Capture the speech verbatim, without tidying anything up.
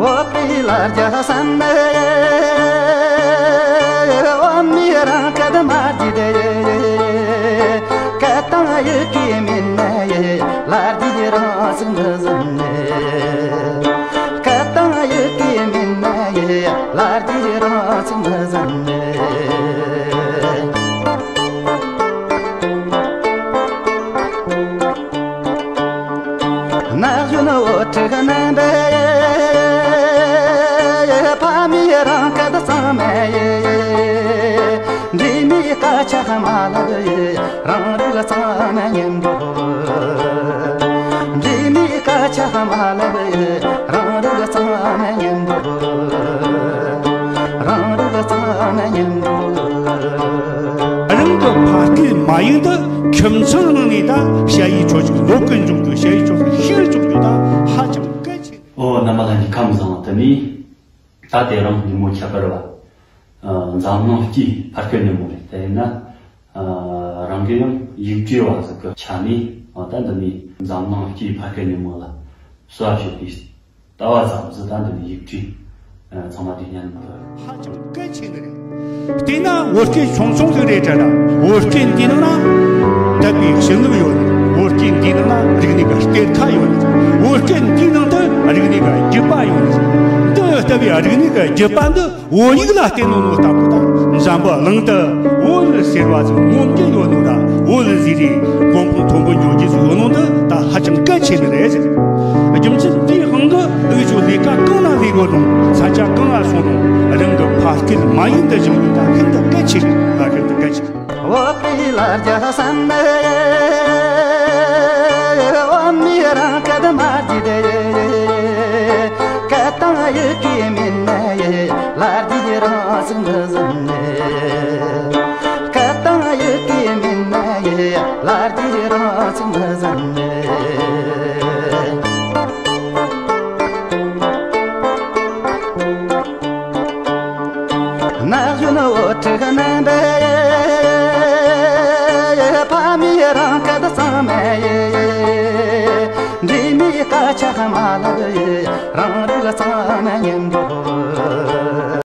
འོ་པི་ལ་རྒྱ་བསམ་ནས། འོ་མི་རང་སྐད་མ་བརྗེད་དེ། སྐད་དང་ཡི་གེ་མིན་ནས། ལ་རྒྱའི་རང་ཚིག་མི་ཟིན་ནས། སྐད་དང་ཡི་གེ་མིན་ནས། ལ་རྒྱའི་རང་ཚིག་མི་ཟིན་ནས། ན་གཞོན་བུ་ཕྲུག་རྣམ་པས། ཕ་མའི་རང་སྐད་གཙང་མ་ཡིན། འདྲེས་མའི་སྐད་ཆ་མ་ལབ་ཡིན། རང་རིགས་གཙང་མ་ཉམས་འགྲོ། འདྲེས་མའི་སྐད་ཆ་མ་ལབ་ཡིན། རང་རིགས་གཙང་མ་ཉམས་འགྲོ། རང་རིགས་གཙང་མ་ཉམས་འགྲོ། རང་གི་ཕ་སྐད་མ་ཡིན་དུ་ཁྱིམ་ཚང་ནང་ནས་ད་ཞ་ཡི་ཆོས་ཅིག་ལོག་གི་འཇོག་རྒྱུ། ཞ་ཡི་ཆོས་ཅིག་ཤེས་འཇོག་རྒྱུ་ད་ཧ་ཅང་གལ་ཆེ། ཨོ་རྣམ་པ་ལྷན་རྒྱས་ཁམས་བཟང་། དེ་ནས་ད་དེ་རིང་ཉིན་མོ་ཁྱད་པར་བ། ཨ། འཛམ་གླིང་སྤྱིའི་ཕ་སྐད་ཉིན་མོ་རེད། དེ་ཡིན་ན། ཨ། རང་གི་ཡང་ཡིག་འབྲེལ་བ་ཟིག་གི་ཆ་ནས། ཨ། ད་འདི་ནས་འཛམ་གླིང་སྤྱིའི་ཕ་སྐད་ཉིན་མོ་ལ་གསོལ་བ་ཞུ་དུས། ལྟ་བ་ཙམ་ཟིག་ད་འདི་ནས་ཡིག་འབྲེལ། ཨ། ཚང་མ་དེ་ཉན་མི་ཐུབ། ཧ་ཅང་གལ་ཆེ་ནི་རེད། དེས་ན་བོད་སྐད་ཆུང་ཆུང་ཟིག་རེད་དྲ་ན། བོད་སྐད་འདིའི་ནང་ན་དད་པའི་བྱིན་རླབས་ཡོད་ནི། བོད་སྐད་འདིའི་ནང་ན་རིག་གནས་ཀྱི་གཏེར་ཁ་ཡོད་ནི། བོད་སྐད་འདིའི་ནང་དུ་རིག་གནས་ཀྱི་རྒྱུད་པ་ཡོད་ནི། འདི་ལྟ་བུའི་རིག་གནས་ཀྱི་རྒྱུད་པ་འདི་བོད་ཡིག་ལ་བརྟེན་ནོ་ནོ་ལྟ་བུ་དང་། འཛམ་བུ་གླིང་དུ་བོད་ཟེར་བ་ཟིག་ངོམ་རྒྱུ་ཡོད་ནོ་དང་། བོད་ཟེར་རེ་གོ་འཕང་མཐོན་པོ་འགྲོ་རྒྱུ་ཟིག་ཡོད་ནོ་འདི་ད་ཧ་ཅང་གལ་ཆེ་ནི་རེད་ཟེར། རྒྱུ་མཚན་འདིའི་དབང་གིས་འུ་ཆོ་ལས་ཀ་གང་ལ་ལས་དགོས་རུང་། ས་ཆ་གང་ལ་སོང་རུང་། རང་གི་ཕ་སྐད་མ་ཡིན་དུ་བཞེངས་རྒྱུ་ད་ཤིན་ཏུ་གལ་ཆེ་རེད། ད་ཤིན་ཏུ་གལ་ཆེ། འོ་པི་ལ་རྒྱ་བསམ་ནས། འོ་མི་རང་སྐད་མ་བརྗེད་དེ། སྐད་དང་ཡི་གེ་མིན་ནས། ལ་རྒྱའི་རང་ཚིག་མི་ཟིན་ནས། སྐད་དང་ཡི་གེ་མིན་ནས། ལ་རྒྱའི་རང་ཚིག་མི་ཟིན་ནས། ན་གཞོན་བུ་ཕྲུག་རྣམ་པས། ཕ་མའི་རང་སྐད་གཙང་མ་ཡིན། འདྲེས་མའི་སྐད་ཆ་མ་ལབ་ཡིན། རང་རིགས་གཙང་མ་ཉམས་འགྲོ།